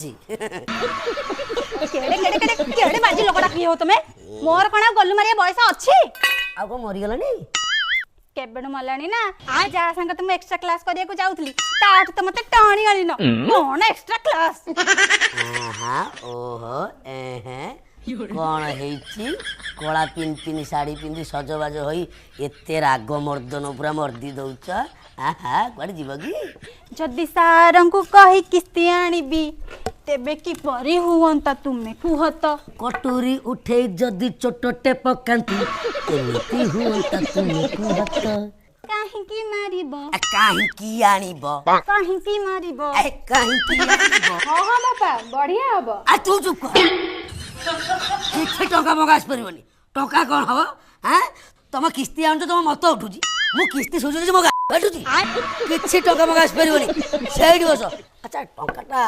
କେଡ଼େ କେଡ଼େ କେଡ଼େ କେଡ଼େ ବାଜି ଲୋକଟା କିଏ ହୋ ତମେ? ମୋର କଣ ଆଉ ଗଲୁ ମାରିବା ବୟସ ଅଛି? ଆଉ କଣ ମରିଗଲାଣି? କେବେଠୁ ମଲାଣି ନା। ଯାହା ସାଙ୍ଗ ତ ମୁଁ ଏକ୍ସଟ୍ରା କ୍ଲାସ କରିବାକୁ ଯାଉଥିଲି, ତାଠୁ ତ ମତେ ଟାଣି ଆଣିନ। କଣ ଏକ୍ସଟ୍ରା କ୍ଲାସ? ଆହା, ଓହୋ, ଏହେ, କଣ ହେଇଛି? କଳା ପିନ୍ ପିନ୍ ଶାଢ଼ୀ ପିନ୍ଧି ସଜବାଜ ହୋଇ ଏତେ ରାଗ ମର୍ଦ୍ଦନ ପୁରା ମର୍ଦି ଦଉଛ। ଆହା, କୁଆଡ଼େ ଯିବ କି? ଯଦି ସାରଙ୍କୁ କହି କିସ୍ତି ଆଣିବି, ତେବେ କିପରି ହୁଅନ୍ତା ତୁମେ କୁହ ତ? କଟୁରୀ ଉଠେଇ ଯଦି ଚୋଟଟେ ପକାନ୍ତି, କେମିତି ହୁଅନ୍ତା ତୁମେ କୁହ ତ? କାହିଁକି ମାରିବ? ଆ, କାହିଁକି ଆଣିବ? କାହିଁକି ମାରିବ? ଏ, କାହିଁକି ଆଣିବ? ହଁ ହଁ ବାପା, ବଢିଆ ହବ। ଆ, ତୁ ଚୁପ୍ କର। କିଛି ଟଙ୍କା ମଗା ଆସିପାରିବନି। ଟଙ୍କା କଣ ହବ? ଆଁ, ତମ କିସ୍ତି ଆଣୁଛ, ତମ ମତ ଉଠୁଛି। ମୁଁ କିସ୍ତି ସୁଝୁଛି, ମୋ ଫାଟୁଛି। କିଛି ଟଙ୍କା ମଗା ଆସିପାରିବନି, ସେଇଠି ବସ। ଆଚ୍ଛା, ଟଙ୍କାଟା